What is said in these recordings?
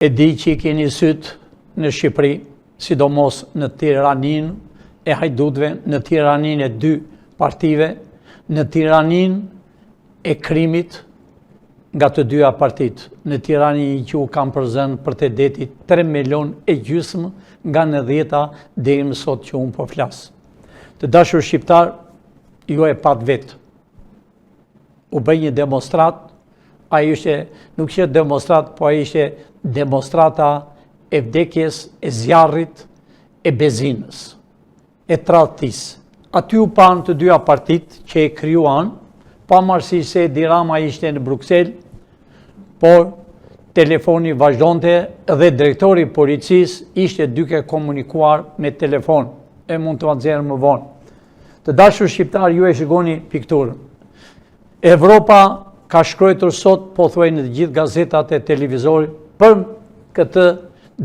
E di që i keni sytë në Shqipëri, sidomos në tiraninë e hajdutëve, në tiraninë e dy partive, në tiraninë e krimit nga të dyja partitë, në tiraninë që u kanë përzënë përtej detit 3 milion e gjysmë nga nëntëdhjeta deri më sot që unë po flas. Të dashur shqiptarë, ju e patë vetë. U bë një demonstratë, ajo ishte, nuk ishte demonstratë, po ajo ishte demonstrata e vdekjes, e zjarrit, e benzinës, e tradhtisë. Aty u panë të dyja partitë që e krijuan, pavarësisht se Edi Rama ishte në Bruksel, por telefoni vazhdonte dhe drejtori i policisë ishte duke komunikuar me telefon, e mund t'ua nxjerr më vonë. Të dashur shqiptarë, ju e shikoni pikturën. Evropa ka shkruajtur sot pothuaj në të gjithë gazetat e televizorit për këtë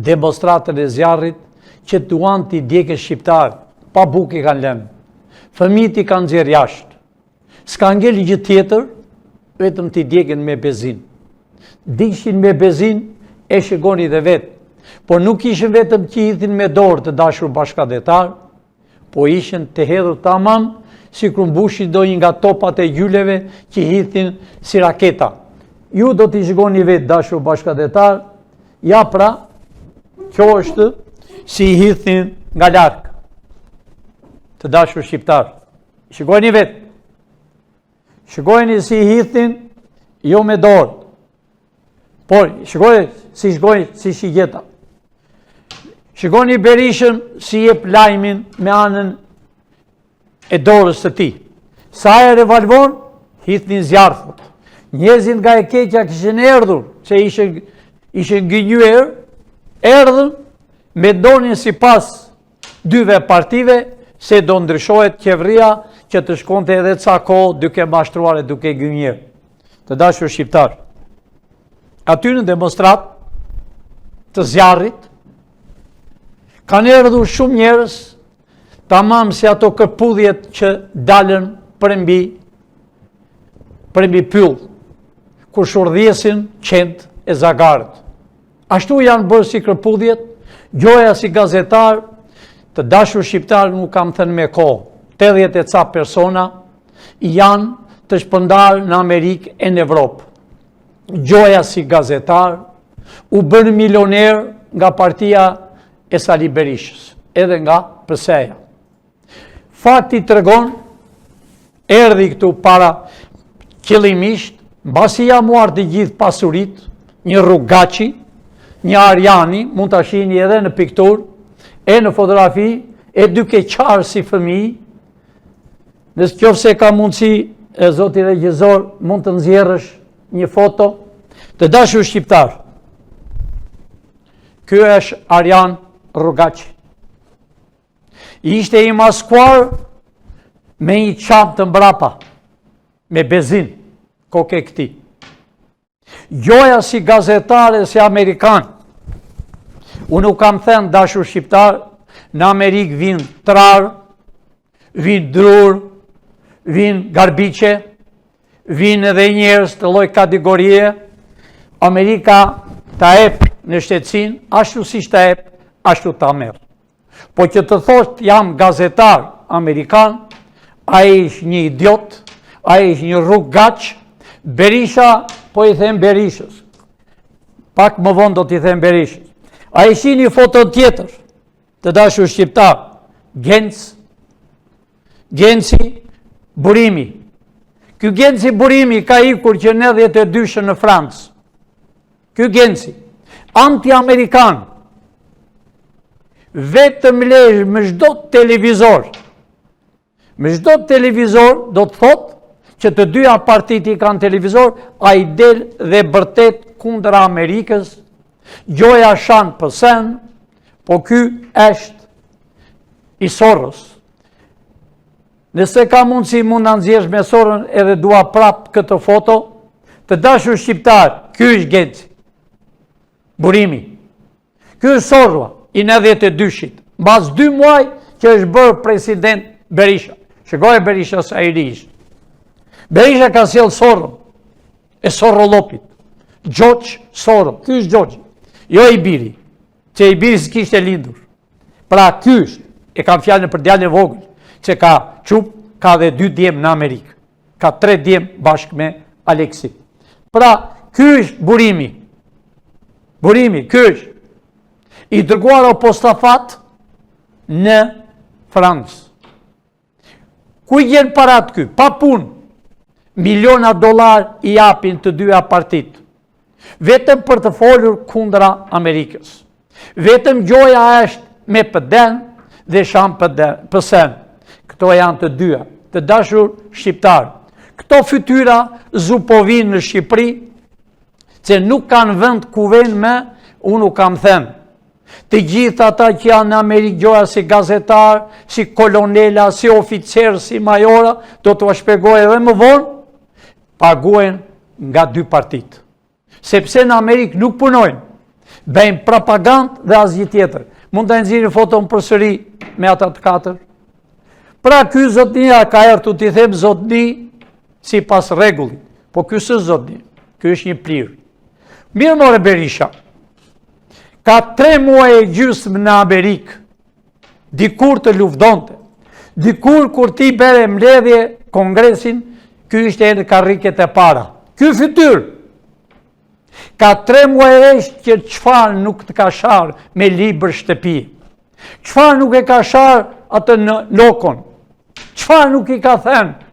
demonstratën e zjarrit që duan t'i djegin shqiptarët, pa bukë i kanë lënë. Fëmijët i kanë nxjerrë jashtë. S'ka ngel gjë tjetër, vetëm t'i djegin me benzinë. Digjshin me benzinë, e shikoni dhe vetë. Por nuk ishin vetëm që hidhnin me dorë të dashur bashkatdhetarë, Po ishin të hedhur tamam, sikur mbushin ndonjë nga topat e gjyleve që hidhnin si raketa. Ju do t'i shikoni vetë, dashur bashkatdhetarë, ja pra, kjo është si i hidhnin nga larg. Të dashur shqiptarë, shikojeni vetë. Shikojeni si i hidhnin, jo me dorë. Por, shikoj, si shkoj, si shigjeta. Shikoni Berishën si jep lajmin me anën e dorës së tij. Sa herë valvon, hidhnin zjarr, thotë. Njerëzit nga e keqja kishin erdhur, se ishin, ishin gënjyer, erdhën, mendonin sipas dyve partive, se do ndryshohet qeveria që të shkonte edhe ca kohë duke mashtruar e duke gënjyer. Të dashur shqiptarë, aty në demonstratë të zjarrit, kanë erdhur shumë njerëz, tamam si ato kërpudhjet që dalën përmbi, përmbi pyll, kur shurdhjesin qentë e zagarët. Ashtu janë bërë si kërpudhjet, gjoja si gazetarë, të dashur shqiptarë nuk kam thënë me kohë, 80 e ca persona janë të shpërndarë në Amerikë e në Evropë. Gjoja si gazetarë, u bënë milionerë nga partia e Sali Berishës, edhe nga PS-ja. Fakti tregon, erdhi këtu para qëllimisht, mbasi ia muar të gjithë pasuritë, një rrugaçi, një arjani, mund ta shihni edhe në pikturë, e në fotografi, e duke qarë si fëmijë, në qoftë se ka mundësi, e zoti regjisor, mund të nxjerrësh një foto, të dashur shqiptarë. Ky është Arjan Rrugaçi. Ishte i maskuar me një çantë mbrapa, me benzinë, koke këtij. Gjoja si gazetar e si amerikan. Unë u kam thënë, dashur shqiptarë, në Amerikë vijnë trarë, vijnë drurë, vijnë garbiçe, vijnë edhe njerëz të lloj kategorie, Amerika ta jep nënshtetësinë, ashtu siç ta jep, ashtu ta merr. Po që të thotë jam gazetar amerikan, ai është një idiot, ai është një rrugaç, Berisha, po i them Berishës. Pak më vonë do t'i them Berishës. A e shihni foton tjetër, të dashur shqiptarë, Genc, Genci Burimi. Ky Genci Burimi ka ikur që në 92 në Francë. Ky Genci, anti-amerikan, vetëm lezhë me çdo televizor, me çdo televizor do të thotë që të dyja partitë i kanë televizor, ai del dhe bërtet kundër Amerikës, gjoja shan PS-në, po ky është i Soros. Nëse ka mundësi mund na nxjerrësh me Soron edhe dua prap këtë foto, të dashur shqiptarë, ky është Genci. Burimi. Ky është Sorua i 92-shit. Mbas dy muaj që është bërë president Berisha. Shikoje Berisha sa i ri ishte. Berisha ka sjellë Soron e Sorollopit. George Soros, ky është George. Jo i biri, që i biri s'kishte lindur. Pra ky është, e kam fjalën për djalin e vogël, që ka çup, ka dhe dy djem në Amerikë. Ka tre djem bashkë me Aleksin. Pra, ky është burimi. Burimi, ky është. I dërguar apostafat në Francë. Ku i gjen parat ky? Pa punë. Miliona dollar i japin të dyja partitë. Vetëm për të folur kundra Amerikës. Vetëm gjoja është me PD-n dhe shan PS-në. Këto janë të dyja. Të dashur shqiptarë. Këto fytyra zu po vijnë në Shqipëri, që nuk kanë vend ku venë më, unë u kam thënë. Të gjithë ata që janë në Amerikë gjoja si gazetarë, si kolonela, si oficerë, si majora, do t'ua shpjegoj edhe më vonë, paguhen nga dy partitë. Sepse në Amerikë nuk punojnë, bëjnë propagandë dhe asgjë tjetër. Mund ta nxjerrin foton përsëri me ata të katër. Pra ky zotnia ka erdhur t'i them zotni sipas rregullit. Po ky s'është zotni, ky është një plir. Mirë more Berisha. Ka tre muaj e gjysmë në Amerikë. Dikur të luftonte. Dikur kur ti bere mbledhje kongresin, ky ishte në karriket e para. Ky fytyrë ka tre muaj rresht që çfarë nuk të ka sharë me libër shtëpi. Çfarë nuk e ka sharë atë në Lokon. Çfarë nuk i ka thënë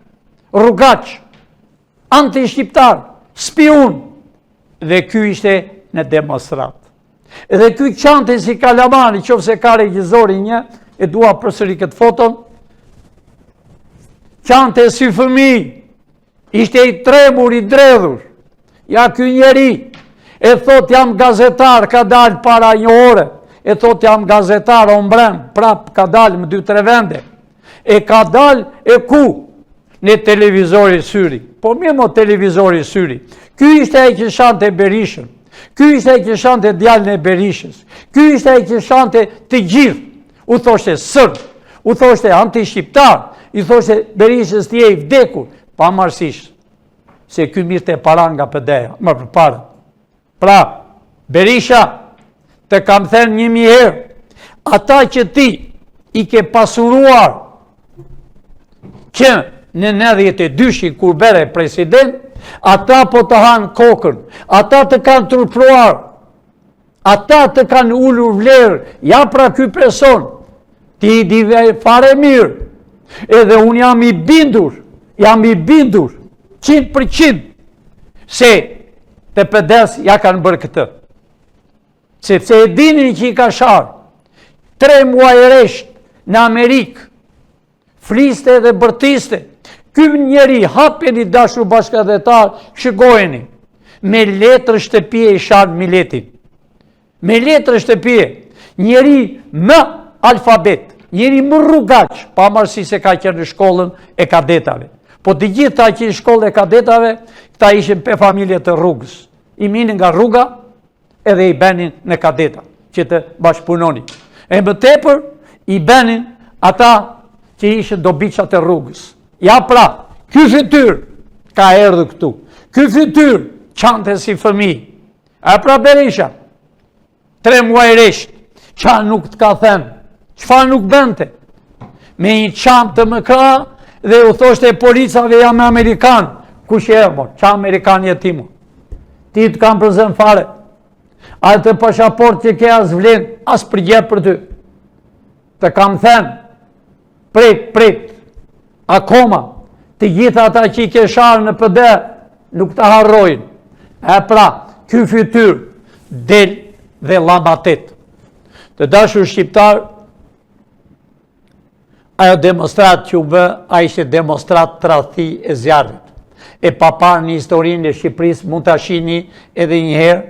rrugaç, anti-shqiptar, spiun. Dhe ky ishte në demonstratë. Edhe ky qante si kalamani, qoftë se ka regjizori një, e dua përsëri këtë foton, qante si fëmi, ishte i trembur, i dredhur, ja ky njeri, e thot jam gazetar, ka dalë para një ore, e thot jam gazetar, o mbrem, prap ka dalë më dy tre vende, e ka dalë e ku, në televizori Syri. Po mirë mo televizori Syri. Ky ishte ai që shante Berishën. Ky ishte ai që shante djalin e Berishës. Ky ishte ai që shante të gjithë. U thoshte sërb, u thoshte anti-shqiptar, i thoshte Berishës ti je i vdekur, pavarësisht se ky mirrte para nga PD-ja, më përpara. Pra, Berisha, të kam thënë një mijë herë, ata që ti i ke pasuruar që në 92 kur bere president, ata po të hanë kokën, ata të kanë turpruar, ata të kanë ulur vlerë, ja pra ky person, ti i di fare mirë, edhe unë jam i bindur, jam i bindur, 100%, se të PD-së ja kanë bërë këtë. Sepse e dinin që i ka sharë, tre muaj rresht në Amerikë, fliste dhe bërtiste, ky njeri hapeni dashur bashkatdhetarë, shikojeni, me letër shtëpie i shan miletin. Me letër shtëpie, njeri më alfabet, njeri më rrugaç, pavarësisht se ka qenë në shkollën e kadetave. Po të gjithë ta që në shkollën e kadetave, këta ishin pe familje të rrugës. I merrnin nga rruga edhe i bënin në kadeta, që të bashkëpunonin. E më tepër, i bënin ata që ishin dobiçat e rrugës. Ja pra, ky fytyrë ka erdhur këtu. Ky fytyrë qante si fëmijë. A pra Berisha, tre muaj rresht, ça nuk të ka thënë, çfarë nuk bënte, me një çantë më krah dhe u thoshte policave jam amerikan, kush je mo, ça amerikan je ti mo, ti të kam përzënë fare, atë pashaportë që ke as vlen, as për gjë për ty, të kam thënë, prit, prit, Akoma, të gjithë ata që i ke sharë në PD, nuk të harrojnë. E pra, ky fytyrë del dhe llamatet. Të dashur shqiptarë, ajo demonstratë që u bë, a ishte demonstratë tradhti e zjarrit. E paparë në historinë e Shqipërisë, mund ta shihni edhe një herë,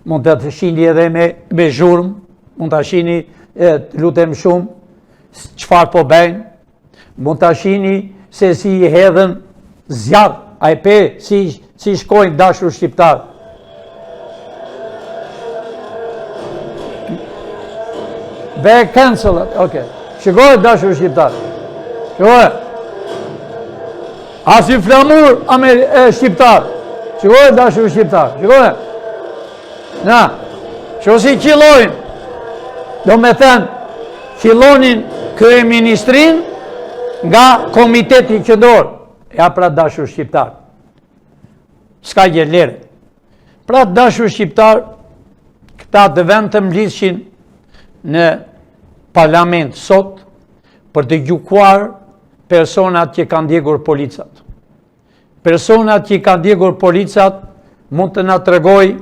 mund ta shihni edhe me, me zhurmë, mund ta shihni, e, të lutem shumë, çfarë po bëjnë, Mund ta shihni se si i hedhën zjarr, a e pe si, si shkojnë dashur shqiptarë. Be cancel it, okay. Shikoje dashur shqiptarë. Shikoje. Asnjë flamur amer, e, shqiptar. Shikoje dashur shqiptarë. Shikoje. Na. Shiko si qillojnë, domethënë, qillonin kryeministrinë nga komiteti qendror. Ja pra të dashur shqiptarë. S'ka gjë lere. Pra të dashur shqiptarë, këta të vend të mblidhshin në parlament sot për të gjykuar personat që kanë djegur policat. Personat që i kanë djegur policat mund të na tregojë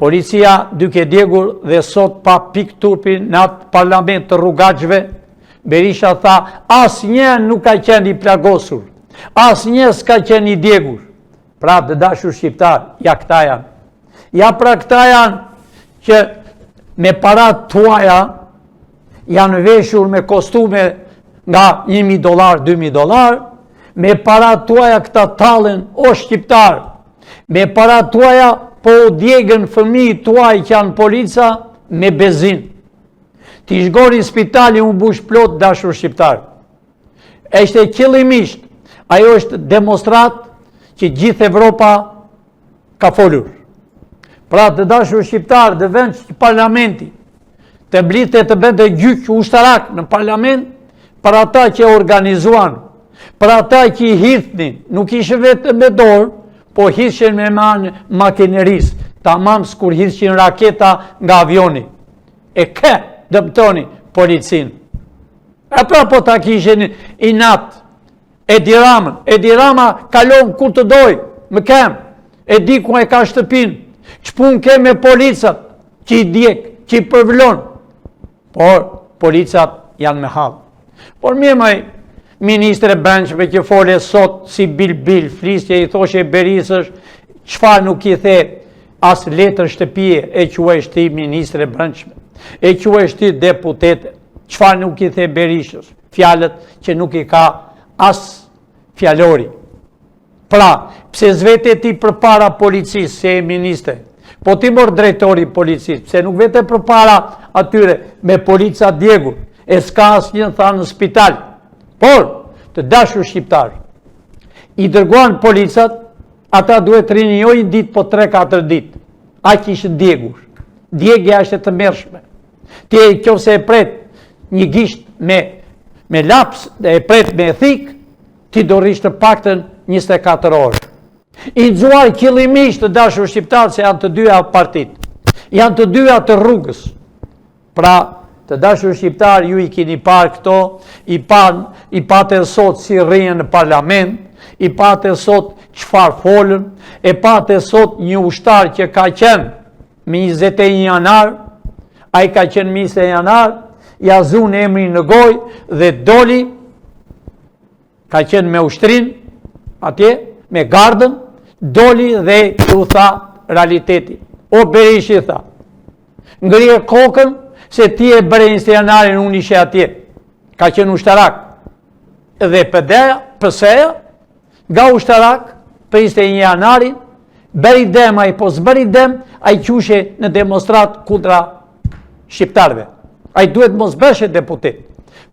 policia duke djegur dhe sot pa pikë turpi në atë parlament të rrugaçëve, Berisha tha asnjë nuk ka qenë i plagosur, asnjë s'ka qenë i djegur. Pra të dashur shqiptarë, ja këta janë. Ja pra këta janë që me paratë tuaja janë veshur me kostume nga 1.000 dolar, 2.000 dolar, me paratë tuaja këta tallen o shqiptarë, me paratë tuaja po u djegën fëmijët tuaj që janë polica me benzinë. Ti shkoni spitali u mbush plot dashur shqiptarë. Eshte qëllimisht, ajo është demonstratë që gjithë Evropa ka folur. Pra të dashur shqiptarë në vend që parlamenti, të mblidhte të bënte gjyq ushtarak në parlament, për ata që organizuan, për ata që i hidhnin, nuk ishin vetëm me dorë, po hidhshin me anë makinerisë, tamam sikur hidhshin raketa nga avioni. E kë dëmtoni policinë. E pra po ta kishin inat Edi Ramën. Edi Rama kalon ku të dojë, me këmbë. E di ku e ka shtëpinë. Ç'punë ke me policat që i djeg, që i përvlon. Por policat janë me hall. Por mirë moj ministre e brendshme që fole sot si bilbil, flisje i thoshe Berishës, çfarë nuk i the as letër shtëpie e quajsh ti ministre e brendshme, e quajsh ti deputete, çfarë nuk i the Berishës. Fjalët që nuk i ka as fjalori. Pra, pse s'vete ti përpara policisë se je ministre? Po ti mor drejtori i policisë, pse nuk vete përpara atyre me polica djegur, e s'ka asnjë tha në spital. Por, të dashur shqiptarë, i dërguan policat, ata duhet të rrinin jo një ditë, po 3-4 ditë. Aq ishin djegur. Djegia është e tmerrshme. Ti në qoftë se e pret një gisht me, me laps dhe e pret me thikë, ti do rrish të paktën 24 orë. I nxuar qëllimisht të dashur shqiptarë se janë të dyja partitë. Janë të dyja të rrugës. Pra, të dashur shqiptarë, ju i kini parë këto, i, pan, i pate sot si rrinë në parlament, i pate sot çfarë folën, e pate sot një ushtar që ka qenë Me 21 janar, ai ka qenë me 21 janar, ia zunë emrin në gojë dhe doli, ka qenë me ushtrinë, atje, me gardën, doli dhe u tha realitetin. O Berishë i tha, ngrije kokën se ti e bëre 21 janarin, unë ishe atje. Ka qenë ushtarak. Dhe PD-ja, PS-ja, Nga ushtarak, për 21 janarin, bëri dëm ai, po s'bëri dëm, ai qushe në demonstratë kundra shqiptarëve. Ai duhet mos bëheshe deputet.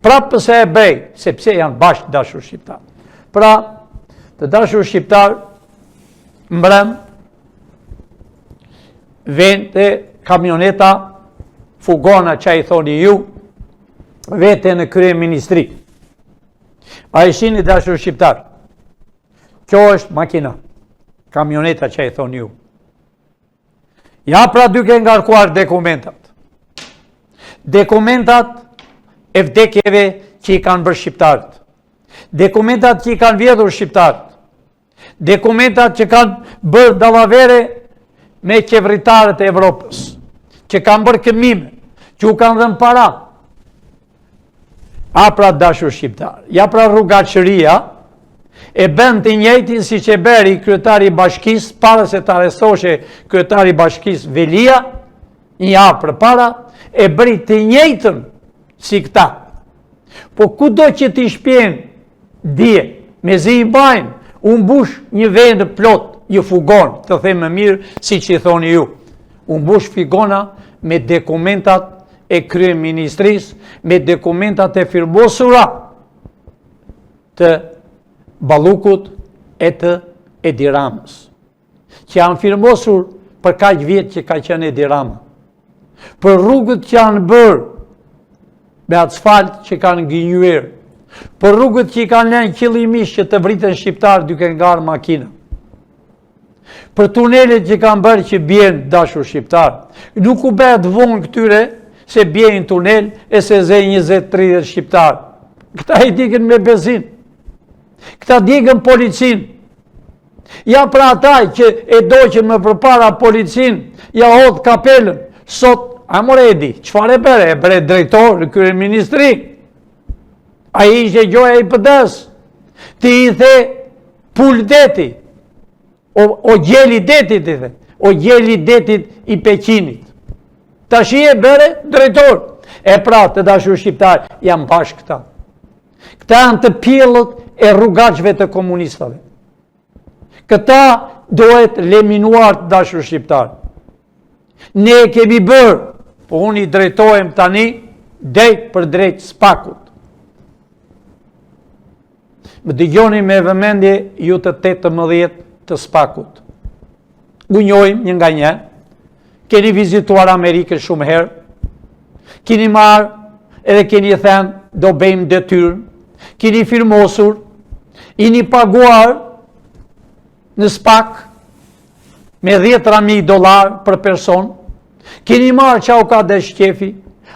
Pra përse e bëj, sepse janë bashkë dashur shqiptarë. Pra, të dashur shqiptarë, mbrëm, vente kamioneta, fugona që i thoni ju, vete në kryeministri. A e shihni dashur shqiptarë? Kjo është makina, kamioneta që i thoni ju. Ja pra duke ngarkuar dokumentat. Dokumentat e vdekjeve që i kanë bërë shqiptarët. Dokumentat që i kanë vjedhur shqiptarët. Dokumentat që kanë bërë dallavere me qeveritarët e Evropës, që kanë bërë këmime, që u kanë dhënë para. A pra dashur shqiptarë, ja pra rrugaçëria, e bën të njëjtin siç e bëri kryetari i bashkisë, para se të arrestoshe kryetari i bashkisë Veliaj, një javë përpara, e bëri të njëjtën si këta. Po kudo që t'i shpien Dje, mezi i mbajnë, u mbush një vend plot, një fugon, të them më mirë, siç i thoni ju. U mbush fugona me dokumentat e kryeministrisë, me dokumentat e firmosura të Ballukut e të Edi Ramës, që janë firmosur për Për kaq vjet që ka qenë Edi Rama. Për rrugët që janë bërë me asfalt që kanë gënjyer. Për rrugët që i kanë lënë qëllimisht që të vriten shqiptarë duke ngarë makina. Për tunelet që kanë bërë që bien dashur shqiptarë. Nuk u bëhet vonë këtyre se bien tunel e se zë 20-30 shqiptarë. Këta i djegën me benzinë. Këta djegën policinë. Ja pra ata që e doqën më përpara policinë, ia hodhën kapelën. Sot, a more Edi, çfarë e bëre? E bëre drejtor në kryeministri. Ai ishte gjoja i PD-së. Ti i the pulë deti. O, o gjeli detit i the. O gjeli detit i Peqinit. Tashi e bëre drejtor. E pra, të dashur shqiptarë, janë bashkë këta. Këta janë të pjellët e rrugaçëve të komunistave. Këta duhet eliminuar të dashur shqiptarë. Ne e kemi bërë, po unë i drejtohem tani, drejtpërdrejt SPAK-ut. Më dëgjoni me vëmendje ju të 18 të SPAK-ut. U njohim një nga një, keni vizituar Amerikën shumë herë, keni marrë edhe keni thënë do bëjmë detyrë, keni firmosur, jeni paguar në SPAK me dhjetra mijë dollarë për person, keni marrë ça u ka desh qefi,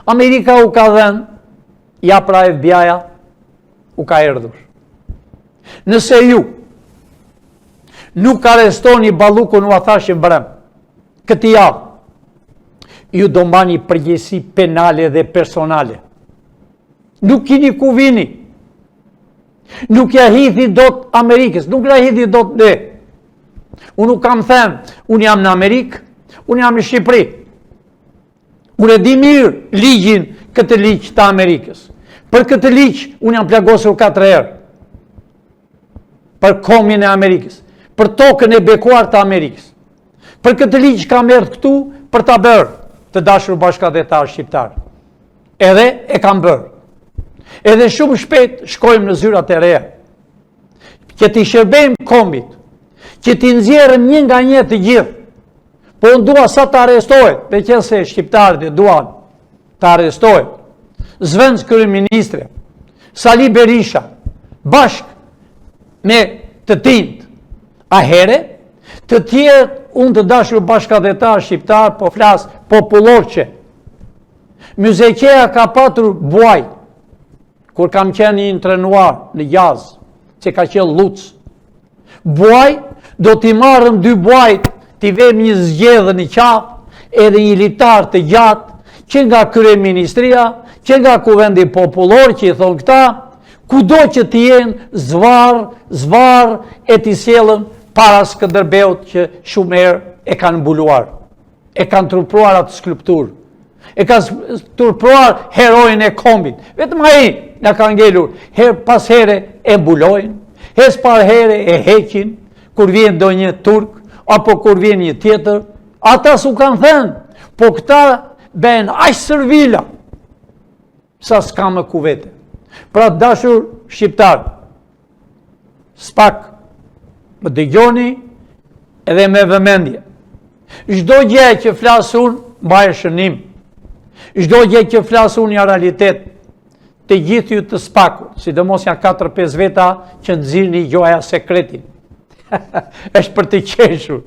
Amerika u ka dhënë, ja pra FBI-ja u ka erdhur. Nëse ju nuk arrestoni Ballukun ua thashë mbrëmë, këtë javë, ju do mbani përgjegjësi penale dhe personale. Nuk kini ku vini. Nuk ia hidhni dot Amerikës, nuk ia hidhni dot ne. Unë nuk kam thënë, unë jam në Amerikë, unë jam në Shqipëri. Unë e di mirë ligjin këtë ligj të Amerikës. Për këtë ligj, unë jam plagosur 4 herë. Për komin e Amerikës. Për tokën e bekuar të Amerikës. Për këtë ligj kam erdhë këtu për ta bërë të dashur bashkatdhetarë shqiptarë. Edhe e kam bërë. Edhe shumë shpejt shkojmë në zyrat e reja. Që t'i shërbejmë kombit, që t'i nxjerrim një nga një të gjithë. Po unë dua sa të arrestohet, meqenëse shqiptarët e duan të arrestohet. Zëvendëskryeministri, Sali Berisha, bashkë me të tinjtë, atëherë, të tjerët unë të dashur bashkatdhetarë shqiptarë, po flas popullorçe. Myzeqeja ka patur buaj, kur kam qenë i internuar në Jazë, që ka qenë llucë. Buaj, do t'i marrëm dy buajt, t'i vemi një zgjedhë në qafë, edhe një litar të gjatë, që nga kryeministria, që nga kuvendi popullor që i thonë këta, kudo që të jenë zvarrë, zvarrë e t'i sjellëm para Skënderbeut që shumë herë e kanë mbuluar. E kanë turpruar atë skulpturë. E kanë turpruar heroin e kombit. Vetëm ai na ka ngelur. Herë pas here e mbulojnë, herë pas here e heqin, kur vjen ndonjë turk, apo kur vjen një tjetër, ata s'u kanë thënë, po këta bëhen aq servila, sa s'ka më ku vete. Pra të dashur shqiptarë, SPAK, më dëgjoni edhe me vëmendje. Çdo gjë që flas unë, mbaje shënim. Çdo gjë që flas unë janë realitet. Të gjithë ju të SPAK-ut, sidomos janë 4-5 veta që nxirrni gjoja sekretin. është për të qeshur.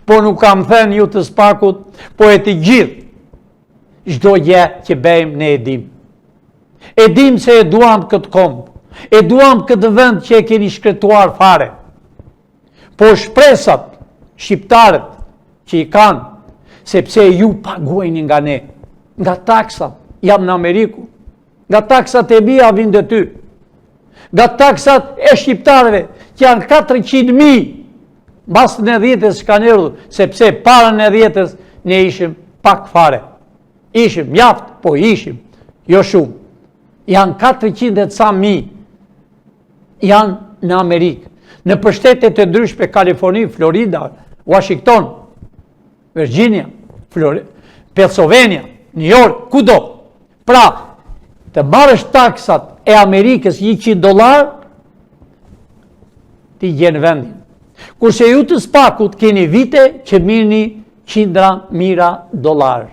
Po nuk kam thënë ju të SPAK-ut, po e të gjithë. Çdo gjë që bëjmë ne e dimë. E dimë se e duam këtë komb, e duam këtë vend që e keni shkretuar fare. Po shpresat shqiptarët që i kanë, sepse ju paguajni nga ne, nga taksat, jam në Amerikë, nga taksat e mia vijnë dhe ty, nga taksat e shqiptarëve që janë 400.000, mbas nëntëdhjetës që kanë erdhur, sepse para nëntëdhjetës ne ishim pak fare. Ishim, mjaft, po ishim, jo shumë. Janë 400 e ca mijë, janë në Amerikë. Nëpër shtetet e ndryshme, Kaliforni, Florida, Washington, Virginia, Florida, Pennsylvania, New York, kudo. Pra, të marrësh taksat e Amerikës 100 dollar, ti gjen vendin. Kurse ju të SPAK-ut keni vite që mirrni Qindra mijëra dollarë.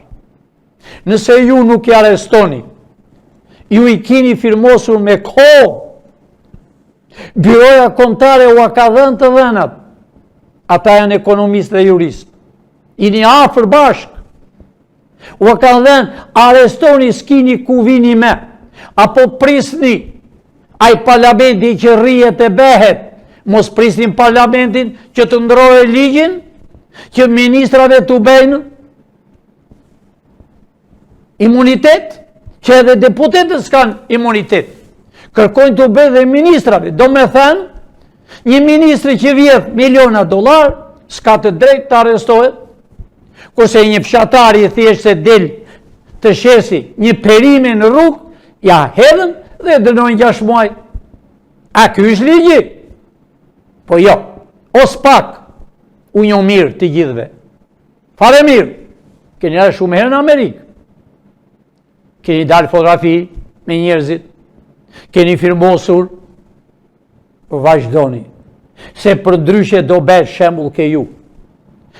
Nëse ju nuk i arrestoni, ju i kini firmosur me kohë, Byroja Kombëtare ua ka dhënë të dhënat. Ata janë ekonomistë dhe juristë. Jini afër bashkë. Ua kanë dhënë, arrestoni, s'kini ku vini me. Apo prisni, ai parlamenti që rrihet e behet, mos prisni parlamentin që të ndrojë ligjin, që ministrave t'u bejnë imunitet, që edhe deputetët s'kanë imunitet. Kërkojnë t'u bëjnë dhe ministrave. Domethënë, një ministri që vjedh miliona dollarë, s'ka të drejtë të arrestohet, kurse një fshatari i thjeshtë se del të shesi një perime në rrugë, ja hedhën dhe e dënojnë 6 muaj. A ky është ligji? Po jo, o SPAK, u njoh mirë të gjithëve. Fare mirë, keni ardhë shumë herë në Amerikë. Keni dalë fotografi me njerëzit, keni firmosur, vazhdoni. Se përndryshe do bëhet shembull ke ju.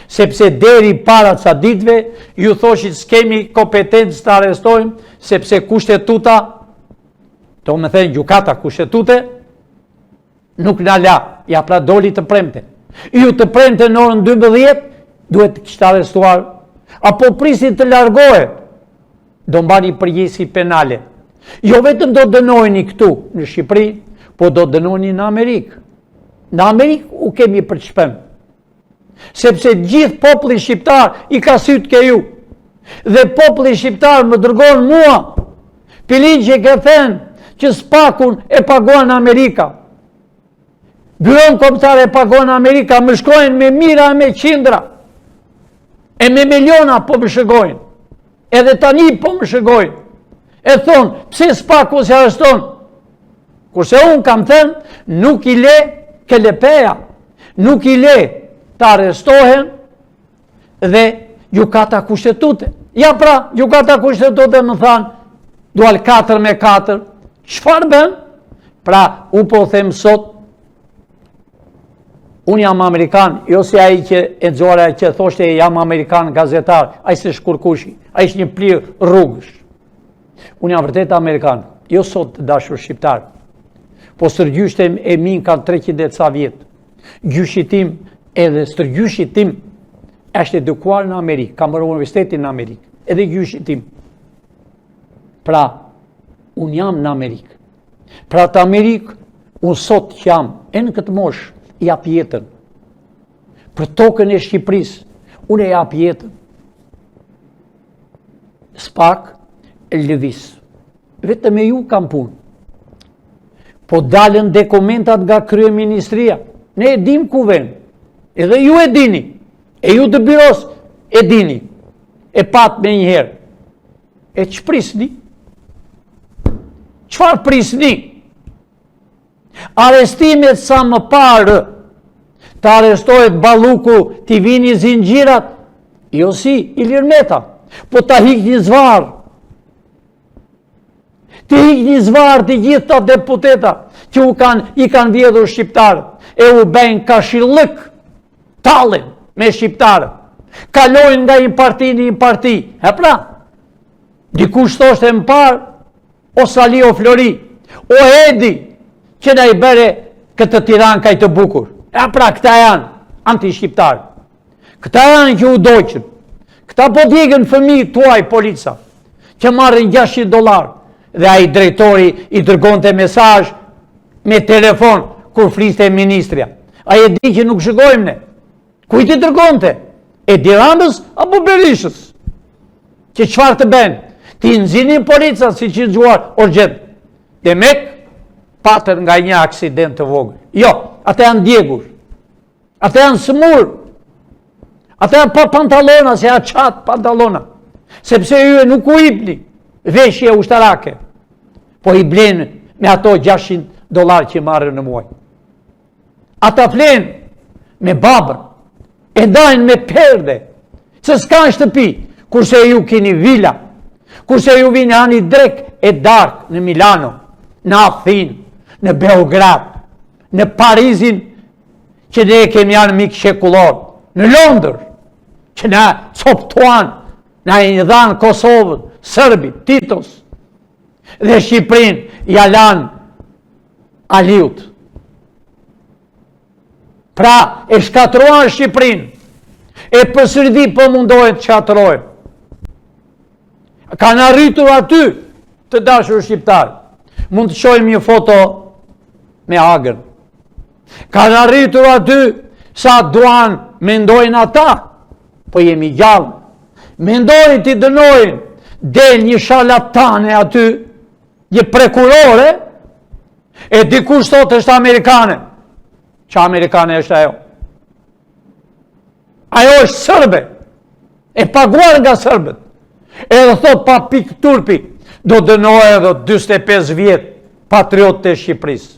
Sepse deri para ca ditëve, ju thoshit s'kemi kompetencë të arrestojmë, sepse kushtetuta, domethënë gjykata kushtetute, Nuk na la, ja pra doli të premte. Ju të premte në orën 12, duhet të kishte arrestuar, apo prisni të largohet, do mbani përgjegjësi penale. Jo vetëm do dënoheni këtu në Shqipëri, po do dënoheni në Amerikë. Në Amerikë u kemi për të shpem. Sepse gjithë populli shqiptar i ka sytë ke ju. Dhe populli shqiptar më dërgon mua. Pilinçi ke thënë që SPAK-un e paguan Amerika. Byronë Kombëtare e paguan Amerika, më shkojnë me mijëra e me qindra. E me miliona po më shkojnë. Edhe tani po më shkojnë. E thonë, pse SPAK-u s'i arreston? Kurse unë kam thënë, nuk i le KLP-ja, nuk i le të arrestohen dhe gjykata kushtetute. Ja pra, gjykata kushtetute më thanë, dual 4 me 4, çfarë bën? Pra, unë po them sot, unë jam amerikan, jo si ai që e nxora që thoshte jam amerikan gazetar, ai s'është kurkushi, ai është një plir rrugësh. Unë jam vërtet amerikan, jo sot të dashur shqiptar. Po stërgjyshtë e mi kanë 300 e ca vjet. Gjyshi tim edhe stërgjyshi tim është edukuar në Amerikë, ka mbaruar universitetin në Amerikë, edhe gjyshi tim. Pra, unë jam në Amerikë. Pra të Amerikë, unë sot që jam, e në këtë moshë, jap jetën. Për tokën e Shqipërisë, unë e jap jetën. SPAK lëviz. Vetëm me ju kam punë. Po dalën dokumentat nga kryeministria. Ne e dim ku venë. Edhe ju e dini. E ju të byros e dini. E patë menjëherë. E ç'prisni? Çfarë prisni? Arrestimet sa më parë, të arrestohet Balluku, t'i vini zinxhirat, jo si Ilir Meta, po ta hiqni zvarrë. T'i hiqni zvarrë të gjithë ata deputeta që u kanë, i kanë vjedhur shqiptarët, e u bëjnë karshillëk, tallen me shqiptarët, kalojnë nga një parti në një parti, e pra, dikush thoshte më parë, O Sali o Flori, o Edi, që na i bëre këtë Tiranë kaq të bukur. E pra, këta janë antishqiptarë. Këta janë që u dogjën. Këta po djegën fëmijët tuaj polica, që marrin 600 dollarë. Dhe ai drejtori i dërgonte mesazh me telefon kur fliste ministrja. Ai e di që nuk shikojmë ne. Kujt i dërgonte? Edi Ramës apo Berishës? Që çfarë të bëjnë? T'i nxinin policat siç i nxuar urgjent. Demek, patën nga një aksident të vogël. Jo, ata janë djegur. Ata janë sëmurë. Ata janë pa pantallona, se ja çatë pantallona. Sepse ju nuk u ipni veshje ushtarake. Po i blenë me ato 600 dollarë që marrin në muaj. Ata flenë me babën, e ndajnë me perde, se s'kanë shtëpi, kurse ju kini vila, kurse ju vini hani drekë e darkë në Milano, në Athinë, në Beograd, në Parizin, që ne kemi armik shekullor, në Londër. Që na coptuan, na i dhanë Kosovën, Serbit, Titos, dhe Shqipërinë ia lanë Aliut. Pra, e shkatërruan Shqipërinë, e përsëri po mundohen të shkatërrojnë. Kanë arritur aty të dashur shqiptarë. Mund të shohim një foto me Agën. Kanë arritur aty sa duan, mendojnë ata, po jemi gjallë. Mendojnë t'i dënojnë, del një sharlatane aty, një prokurore, e dikush thotë është amerikane. Ça amerikane është ajo? Ajo është sërbe, e paguar nga sërbët. Edhe thotë pa pikë turpi, do dënohen edhe 45 vjet patriotët e Shqipërisë.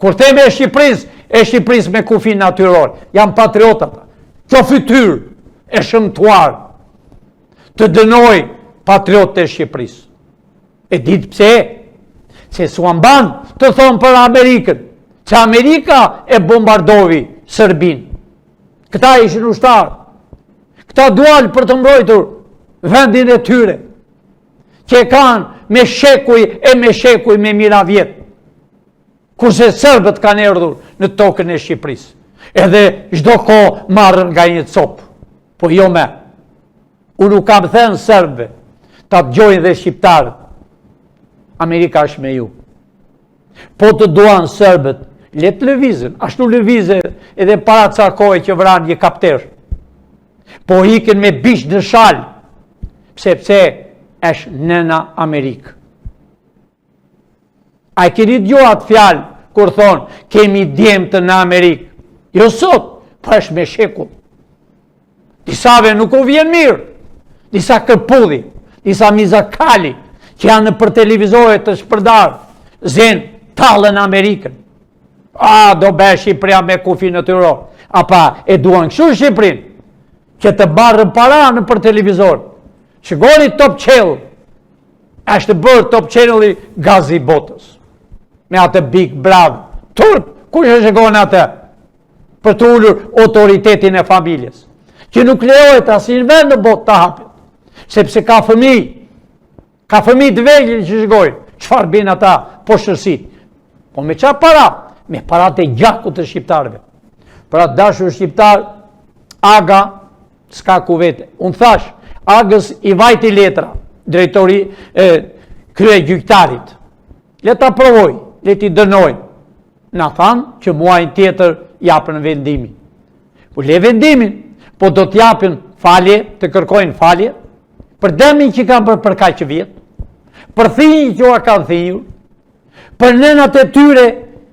Kur themi e Shqipërisë, e Shqipërisë me kufi natyror, janë patriotët. Kjo fytyrë e shëmtuar të dënojë patriotët e Shqipërisë. E ditë pse? Se s'ua mban të thonë për Amerikën, që Amerika e bombardovi Serbinë. Këta ishin ushtarë. Këta dual për të mbrojtur vendin e tyre, që e kanë me shekuj e me shekuj me mijëra vjet. Kurse serbët kanë erdhur në tokën e Shqipërisë. Edhe çdo kohë marrën nga një copë, po jo me. Unë u kam thënë serbëve, ta dëgjojnë dhe shqiptarët. Amerika është me ju. Po të duan serbët, le të lëvizën, ashtu lëvizën edhe para ca kohe që vranë një kapter. Po ikën me bisht në shalë, sepse është nëna Amerikë. A e keni dëgju atë fjalë kur thonë kemi djemtë në Amerikë? Jo sot, po është me shekull. Disave nuk u vjen mirë, disa kërpudhi, disa mizakali, që janë nëpër televizore të shpërndarë, zenë tallen Amerikën. A, do bëhet Shqipëria me kufi natyror. A pa, e duan kështu Shqipërinë, që të marrin para nëpër televizor. Shikoni Top Channel, është bërë Top Channel-i gazi i botës. Me atë Big Brother. Turp, kush e shikon atë? Për të ulur autoritetin e familjes. Që nuk lejohet asnjë vend në botë të hapet. Sepse ka fëmijë, ka fëmijë të vegjël që shikojnë. Çfarë bëjnë ata poshtërsitë? Po me ça para? Me paratë e gjakut të shqiptarëve. Pra të dashur shqiptarë, aga S'ka ku vete. Unë thashë, Agës i vajti letra, drejtori e kryegjyqtarit. Le ta provojë, le t'i dënojë. Na thanë që muajin tjetër japin vendimin. Po le vendimin, po do të japin falje, të kërkojnë falje, për dëmin që kanë bërë për kaq vjet, për thinjë që ua kanë thinjur, Për nënat e tyre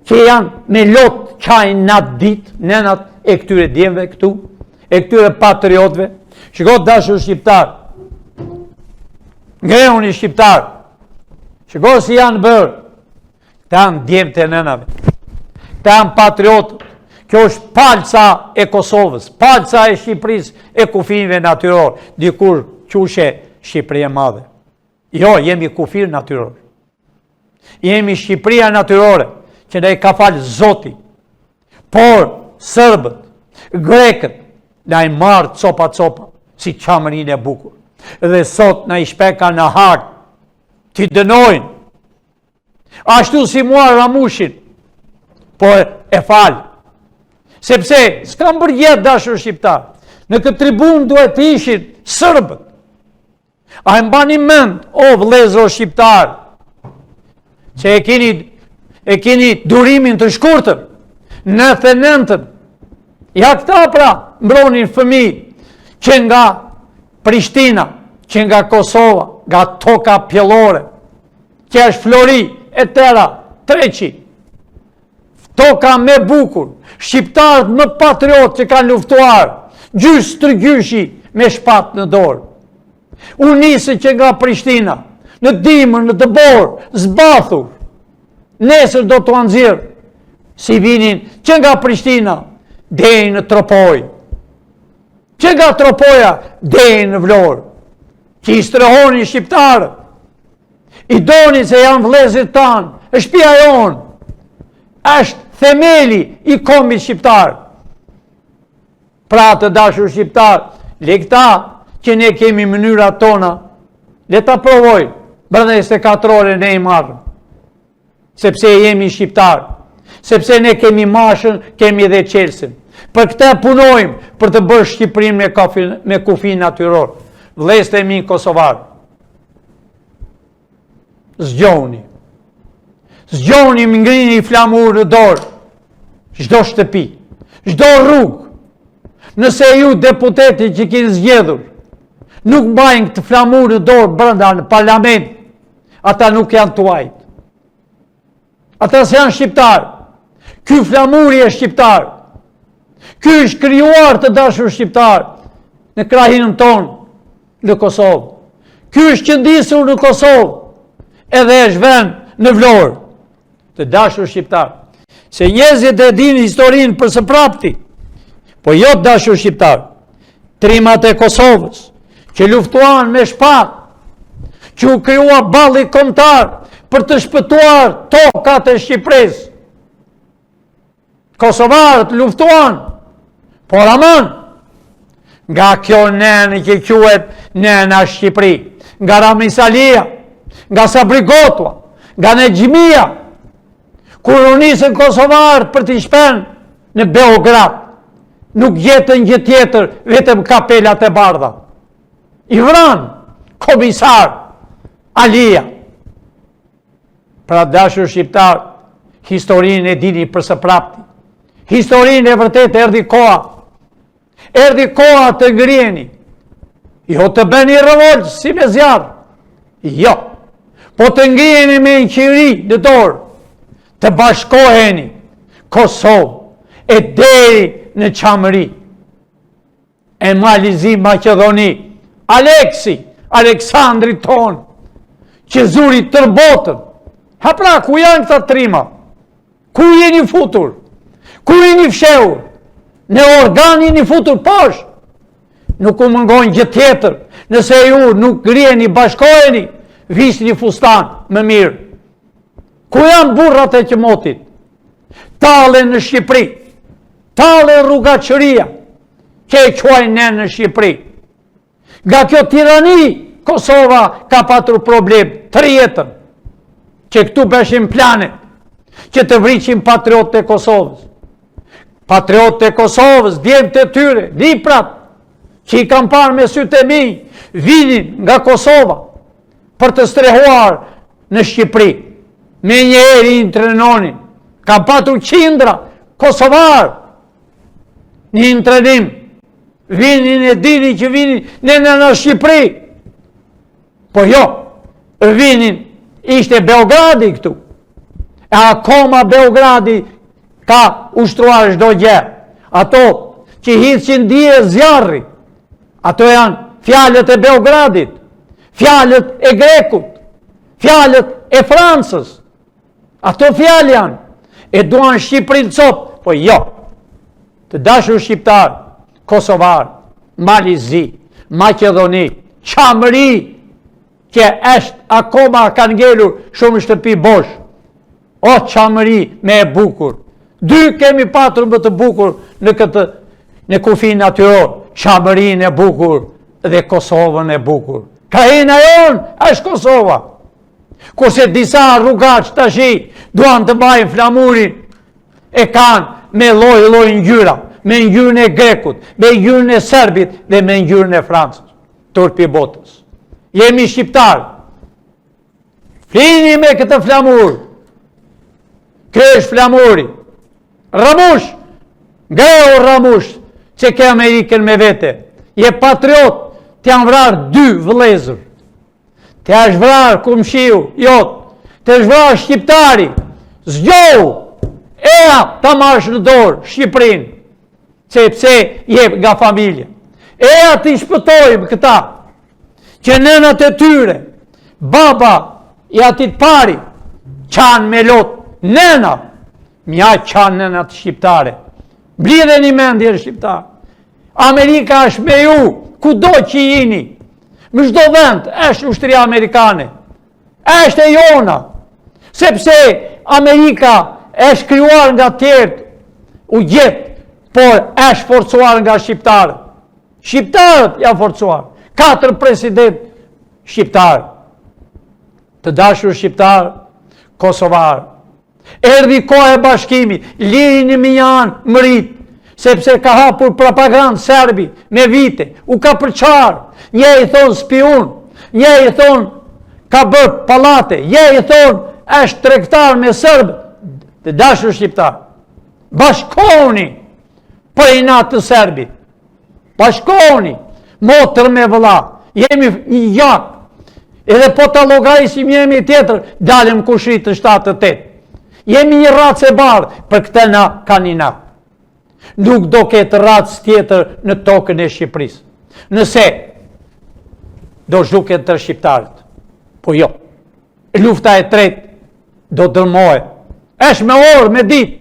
që janë me lot qajnë natë ditë, nënat e këtyre djemve këtu, e këtyre patriotëve. Shiko të dashur shqiptarë, ngrehuni shqiptarë, shiko si janë bërë, këta janë djemtë e nënave, këta janë patriotët, kjo është palca e Kosovës, palca e Shqipërisë e kufinjve natyrorë, dikur quheshe Shqipëri e madhe. Jo, jemi kufir natyror. Jemi Shqipëria natyrore, që na i ka falë Zoti. Por, sërbët, grekët, na i marrë copa copa, si Çamërinë e bukur. Dhe sot na i shpeka në Hagë, t'i dënojnë. Ashtu si mua Ramushin, po e fal. Sepse, s'kam bërë gjë të dashur shqiptarë. Në këtë tribunë duhet të ishin sërbët. A e mbani mend, o vëllezër shqiptarë, që e keni, e keni durimin të shkurtër, 99-ën, ja këta pra, mbronin fëmijë, që nga Prishtina, që nga Kosova, nga toka pjellore, që është flori e tëra, treqi, toka më e bukur, shqiptarët më patriotë që kanë luftuar, gjysh stërgjyshi me shpatë në dorë. U nisën që nga Prishtina, në dimër, në dëborë, zbathur, nesër do t'ua nxjerr, si vinin që nga Prishtina, deri në Tropojë, që nga Tropoja, deri në Vlorë, që i strehonin shqiptarët, I donin se janë vëllezërit tanë, është shpia jonë, është themeli i kombit shqiptar. Pra të dashur shqiptarë, le këta që ne kemi mënyrat tona, le ta provojnë, brenda 24 ore ne i marrim. Sepse jemi shqiptarë, sepse ne kemi mashën, kemi dhe çelësin. Për këtë punojmë, për të bërë Shqipërinë me, kafi, me kufi natyror. Vëllezërit e mi kosovarë, zgjohuni. Zgjohuni më ngrini flamur në dorë, çdo shtëpi, çdo rrugë. Nëse ju deputetët që keni zgjedhur, nuk mbajnë këtë flamur në dorë brenda në parlament, ata nuk janë tuajt. Ata s'janë shqiptarë. Ky flamuri është shqiptar. Ky është krijuar të dashur shqiptarë në krahinën tonë në Kosovë. Ky është qëndisur në Kosovë edhe është vënë në Vlorë. Të dashur shqiptarë. Se njerëzit e dinë historinë për së prapti. Po jo të dashur shqiptarë. Trimat e Kosovës që luftuan me shpatë, që u krijua balli kombëtar për të shpëtuar tokat e Shqipërisë. Kosovarët luftuan, por aman, nga kjo nenë që quhet nena Shqipëri, nga Ramiz Alia, nga Sabri Gotua, nga Nexhmija, kur u nisën kosovarët për t'i shpenë në Beograd, nuk gjetën gjë tjetër, vetëm kapelat e bardha. I vranë, komisar, Alia. Pra dashur shqiptarë, historinë e dini për së prapti. Historinë e vërtetë erdhi koha. Erdhi koha të ngriheni. Jo të bëni revoltë si me zjarr. Jo. Po të ngriheni me një qiri në dorë. Të bashkoheni Kosovë e deri në Çamëri. E Mal i Zi Maqedoni, Aleksi, Aleksandri tonë, që zuri tërë botën. Ha pra, ku janë këta trima? Ku jeni futur? Ku jeni fshehur? Në organ jeni futur poshtë. Nuk u mungon gjë tjetër. Nëse ju nuk ngriheni, bashkoheni, vishni fustan më mirë. Ku janë burrat e qëmotit? Tallen në Shqipëri. Tallen rrugaçëria që e quajnë ne në Shqipëri. Nga kjo tirani, Kosova ka patur problem tërë jetën, që këtu bëshin planet, që të vriçin patriotët e Kosovës. Patriotët e Kosovës, djemtë e tyre, niprat, që i kam parë me sytë e mi, vinin nga Kosova për të strehuar në Shqipëri. Menjëherë i internonin. Kam patur qindra kosovarë në internim. Vinin e dinin që vinin në në në Shqipëri. Po jo, vinin, ishte Beogradi këtu. E akoma Beogradi ka ushtruar çdo gjë. Ato që hidhshin dije zjarri, ato janë fjalët e Beogradit, fjalët e Grekut, fjalët e Francës. Ato fjalë janë. E duan Shqipërinë copë, po jo. Të dashur shqiptarë, kosovarë, Mal i Zi, Maqedoni, Çamëri, që është akoma kanë ngelur shumë shtëpi bosh. O Çamëri me e bukur. Dy kemi patur më të bukur në këtë në kufin natyror, Çamërinë e bukur dhe Kosovën e bukur. Krahina jonë është Kosova. Kurse disa rrugaçë tashi duan të mbajnë flamurin e kanë me lloj lloj ngjyra, me ngjyrën e grekut, me ngjyrën e serbit dhe me ngjyrën e Francës. Turpi i botës. Jemi shqiptarë. Flini me këtë flamur. Ky është flamuri. Ramush, ngreu Ramush, që ke Amerikën me vete. Je patriot, të janë vrarë dy vëllezër. Të është vrarë komshiu jot, të është vrarë shqiptari. Zgjohu, eja ta marrësh në dorë Shqipërinë, sepse je nga familja. Eja t'i shpëtojmë këta, që nënat e tyre, baba i atij të pari, qanë me lot, nëna, mja qanë nënat shqiptare. Mblidheni mendjen shqiptarë. Amerika është me ju, kudo që jini. Në çdo vend është ushtria amerikane. Është e jona. Sepse Amerika është krijuar nga tjerët, u gjet. Por është forcuar nga shqiptarët. Shqiptarët janë forcuar. Katër presidentë shqiptarë. Të dashur shqiptarë, kosovarë. Erdhi koha e bashkimit, lirini mënjanë mëritë, sepse ka hapur propagandë serbi me vite, u ka përçarë, një i thonë spiun, një i thonë ka bërë pallate, një i thonë është tregtar me serbët, të dashur shqiptarë. Bashkohuni për inat të serbit. Bashkohuni, motër me vëlla, jemi një gjak. Edhe po ta llogarisim jemi tjetër, dalim kushri të 7-8. Jemi një racë e bardhë, për këtë na kanë inat. Nuk do ketë racë tjetër në tokën e Shqipërisë. Nëse do zhduken të shqiptarët. Po jo. Lufta e tretë do dërmohet. Është me orë, me ditë.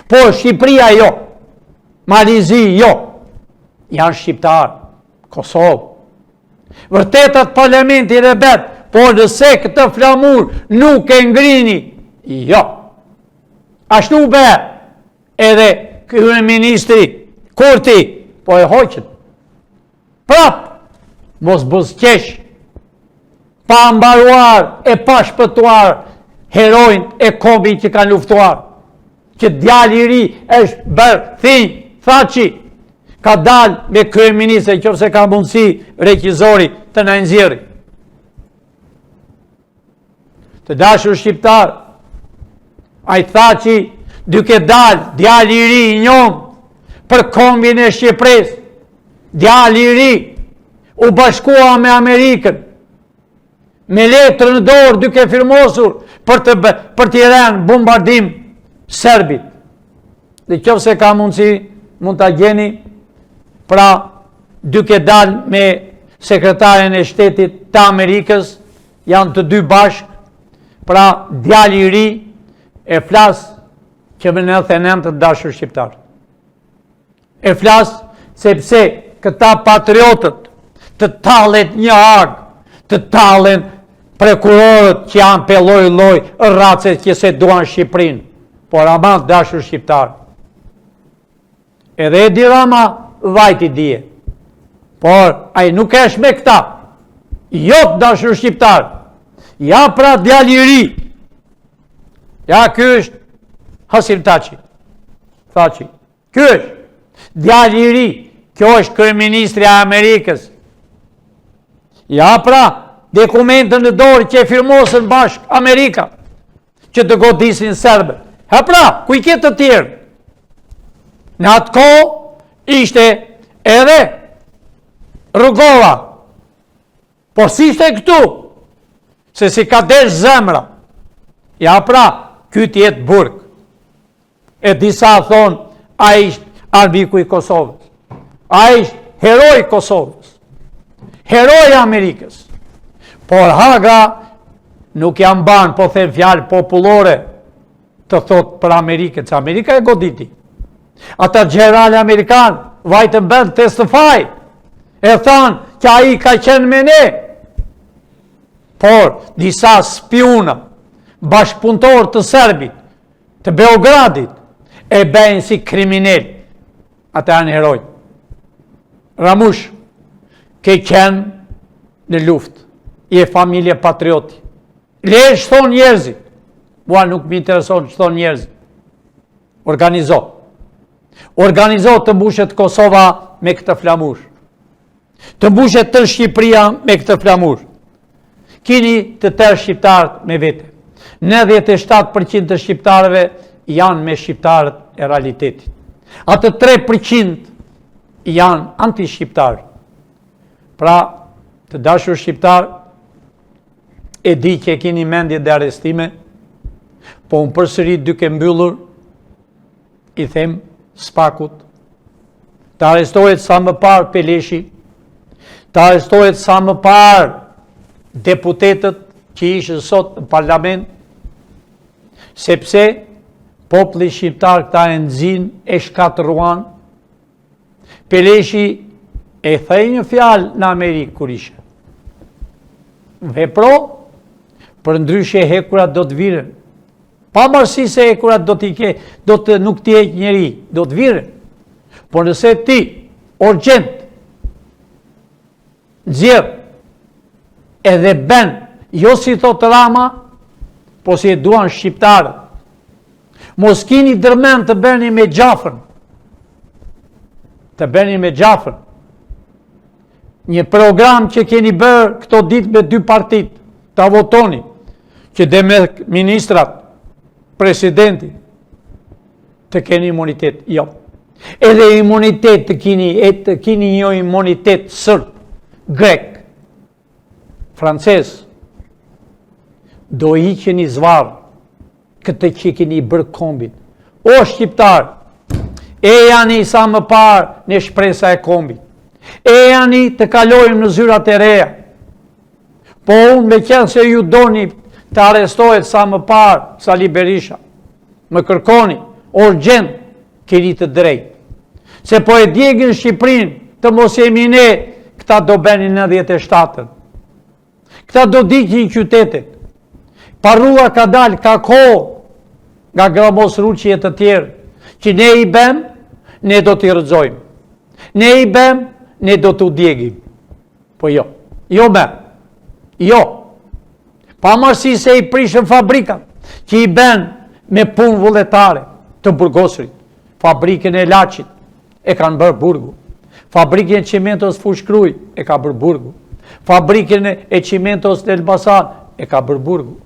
Po Shqipëria jo. Mali i Zi jo. Janë shqiptarë. Kosovë. Vërtetat parlamenti dhe bet, po nëse këtë flamur nuk e ngrini, jo. Ashtu be, edhe kryeministri Kurti, po e hoqën. Prap, mos buzëqesh, pa mbaruar e pa shpëtuar heronjtë e kombit që kanë luftuar, që djali i ri është bërë thinjë, Thaçi, ka dalë me kryeministër, qoftë se ka mundësi regjizori të na nxjerri. Të dashur shqiptarë, ai Thaçi duke dalë, djali i ri i njomë, për kombin e Shqipërisë, djali i ri, u bashkua me Amerikën, me letër në dorë duke firmosur për të, për t'i rënë bombardim serbit. Dhe qoftë se ka mundësi, mund ta gjeni, pra duke dalë me sekretarin e shtetit të Amerikës, Janë të dy bashkë, pra djali i ri e flas që më 99 të dashur shqiptarë. E flas sepse këta patriotët të tallet një Hagë, të tallen prokurorët që janë pe lloj lloj race që s'e duan Shqipërinë. Por ama të dashur shqiptarë. Edhe Edi Rama vajti dje. Por ai nuk është me këta. Jo të dashur shqiptarë. Ja pra djali i ri. Ja ky është Hasim Taçi. Thaçi. Ky është djali i ri. Kjo është kryeministrja e Amerikës. Ja pra dokumentën në dorë që e firmosën bashkë Amerika. që të godisin serbët. Ha pra, ku i ke të tjerë? Në atë kohë ishte edhe Rugova. Por s'ishte këtu, se s'i ka desh zemra. Ja pra, ky të jetë burg. E disa thonë, ai është armiku i Kosovës. Ai është heroi i Kosovës. Heroi i Amerikës. Por Haga nuk ja mban, po them fjalë popullore, të thotë për Amerikën, se Amerika e goditi. Ata gjeneralë amerikanë, vajtën bënë testify, e thanë që ai ka qenë me ne. Por, disa spiuna, bashkëpunëtorë të serbit, të Beogradit e bëjnë si kriminel. Ata janë heroj. Ramush, ke qenë në luftë, je familje patrioti. Le ç'thonë njerëzit. Mua nuk më intereson ç'thonë njerëzit. Organizo. Organizo të mbushet Kosova me këtë flamur. Të mbushet tërë Shqipëria me këtë flamur. Kini të tërë shqiptarët me vete. 97% të shqiptarëve janë me shqiptarët e realitetit. Atë 3% janë anti-shqiptarë. Pra, të dashur shqiptarë, e di që e kini mendjen dhe arrestime, po unë përsëri duke mbyllur, i them SPAK-ut, të arrestohet sa më parë Peleshi, të arrestohet sa më parë deputetët që ishin sot në parlament, sepse populli shqiptar këta e nxinë, e shkatërruan. Peleshi e the një fjalë në Amerikë kur ishe. Vepro, përndryshe hekurat do të viren. Pavarësisht se hekurat do t'i ke, do të nuk t'i heq njeri, do të viren. Por nëse ti, urgjent, nxjerr edhe ben, jo si thot Rama, po si e duan shqiptarët. Mos kini ndërmend të bëni me Xhafën. Të bëni me Xhafën. Një program që keni bërë këto ditë me dy partitë, ta votoni, që dhe me ministrat, presidenti, të keni imunitet, jo. Edhe imunitet të kini, e të kini një imunitet sërb, grek, francez, do hiqeni zvarrë këtë që keni bërë kombit. O shqiptarë, ejani sa më parë në shpresa e kombit. Ejani të kalojmë në zyrat e reja. Po unë meqenëse ju doni të arrestohet sa më parë Sali Berisha. Më kërkoni, urgjent, keni të drejtë. Se po e djegin Shqipërinë, të mos jemi ne, këta do bënin 97-ën. Këta do digjin qytetet. Parrulla ka dalë, ka kohë, nga Gramoz Ruçi e të tjerë, që ne i bem, ne do t'i rrëzojmë. Ne i bem, ne do t'u djegim. Po jo, jo me, jo. Pavarësisht se i prishën fabrikat, që i ben me punë vullnetare të burgosurit, fabrikën e Laçit, e kanë bërë burgu. Fabrikën e çimentos Fushë-Krujë, e ka bërë burgu. Fabrikën e çimentos në Elbasan, e ka bërë burgu.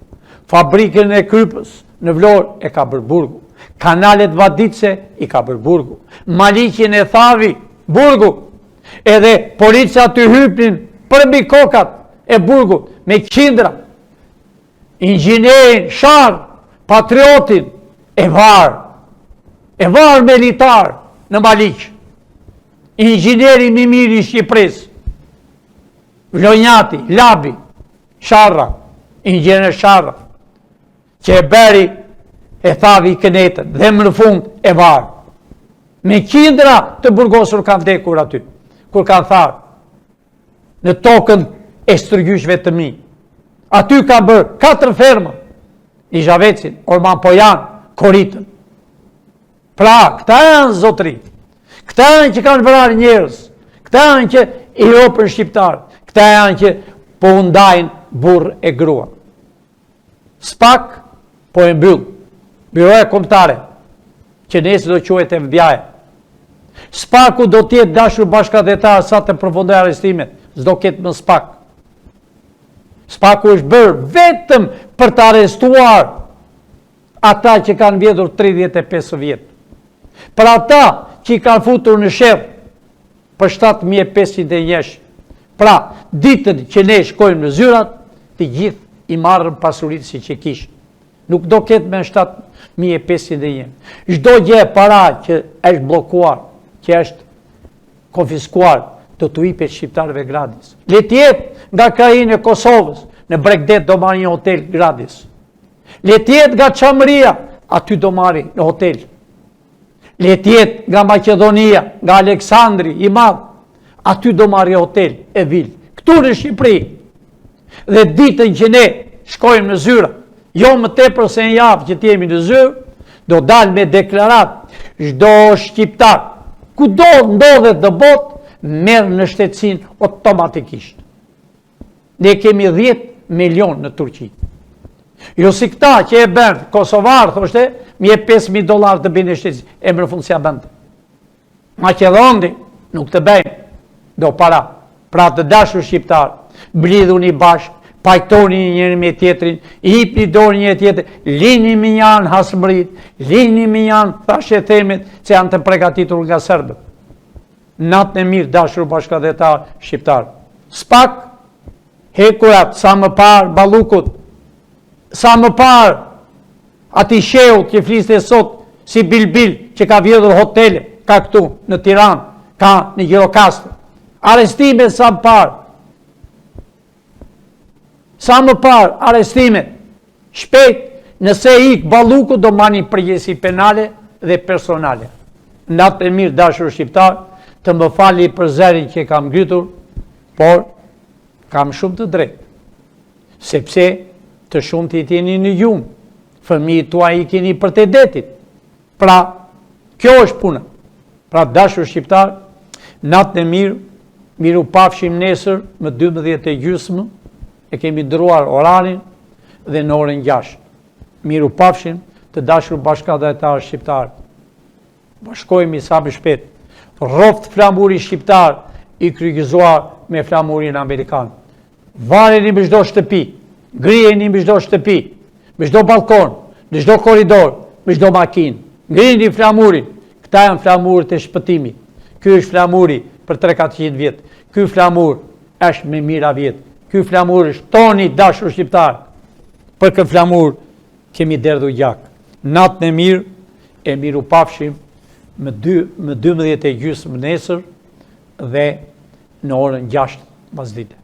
Fabrikën e Krypës në Vlorë, e ka bërë burgu. Kanalet vaditëse, i ka bërë burgu. Maliqin e thavi, burgu. Edhe polica të hypnin përmbi kokat e burgut me qindra. Inxhinierin, Sharr, patriotin, e varë. E varë me litar në Maliq. Inxhinieri më i mirë i Shqipërisë. Vlonjati, Labi, Sharra, inxhinier Sharra, që e bëri e thavi kënetën dhe më në fund e varë. Me qindra të burgosur kanë vdekur aty, kur kanë tharë në tokën e stërgjyshve të mi. Aty ka bërë katër ferma, Nizhavecin, Orman Pojan, Koritën. Pra, këta janë zotri, këta janë që kanë vrarë njerëz, këta janë që i ropën shqiptarët, këta janë që po u ndajnë burrë e grua. SPAK po e mbyll. Byroja kombëtare, që nesër do quhet FBI. SPAK-u do të jetë dashur bashkatdhetarë sa të përfundojë arrestimet, s'do ketë më SPAK. SPAK-u është bërë vetëm për të arrestuar ata që kanë vjedhur 35 vjet. Për ata që i kanë futur në sherr për 7501. Pra, ditën që ne shkojmë në zyrat, të gjithë i marrëm pasuritë siç e kishin. Nuk do ketë me 7501. Çdo gjë para që është bllokuar, që është konfiskuar, do t'u ipet shqiptarëve gratis. Le të jetë nga krahina e Kosovës, në bregdet do marrë një hotel gratis. Le të jetë nga Çamëria, aty do marrë në hotel. Le të jetë nga Maqedonia, nga Aleksandri i madh, aty do marrë hotel e vilë. Këtu në Shqipëri. Dhe ditën që ne shkojmë në zyra, jo më tepër se një javë që të jemi në zyrë, do dalë me deklaratë çdo shqiptar, kudo ndodhet në botë, merr nënshtetësinë automatikisht. Ne kemi 10 milion në Turqi. Jo si këta që e bërë, Kosovar, thoshte, më jep 5.000 dolar të bëj nënshtetësi, e më në fund s'ia bënte. Maqedonti, nuk të bëjmë, do para. Pra të dashur shqiptarë, mblidhuni bashkë, pajtoni njëri me tjetrin, ipni dorë njëri tjetrin, lini mënjanë hasmëritë, lini mënjanë thashethemet që janë të pregatitur nga serbët. Natën e mirë dashur bashkatdhetarë shqiptarë. SPAK, hekurat sa më parë Ballukut, sa më parë atij Shehut që fliste sot si bilbil që ka vjedhur hotele, ka këtu në Tiranë, ka në Gjirokastër. Arrestime sa më parë. Sa më parë arrestimet. Shpejt, nëse ik Balluku do mbani përgjegjësi penale dhe personale. Natën e mirë dashur shqiptarë, të më falni për zërin që kam ngritur, por kam shumë të drejtë. Sepse të shumtit jeni në gjumë, fëmijët tuaj i keni përtej detit. Pra, kjo është puna. Pra të dashur shqiptarë, natën e mirë, mirupafshim nesër më 12 e gjysmë, e kemi ndërruar orarin dhe në orën 6. Mirupafshim të dashur bashkatdhetarë shqiptarë. Bashkohemi sa më shpejt. Rroftë flamuri shqiptar i kryqëzuar me flamurin amerikan. Vareni në çdo shtëpi, ngrijeni në çdo shtëpi, në çdo ballkon, në çdo korridor, në çdo makinë. Ngrijeni flamurin. Këta janë flamurët e shpëtimit. Ky është flamuri për 3-400 vjet. Ky flamur është me mijëra vjet. Ky flamur është toni të dashur shqiptarë. Për këtë flamur kemi derdhur gjak. Natën e mirë e mirupafshim më 2 më 12 e gjysmë nesër dhe në orën 6 masdite.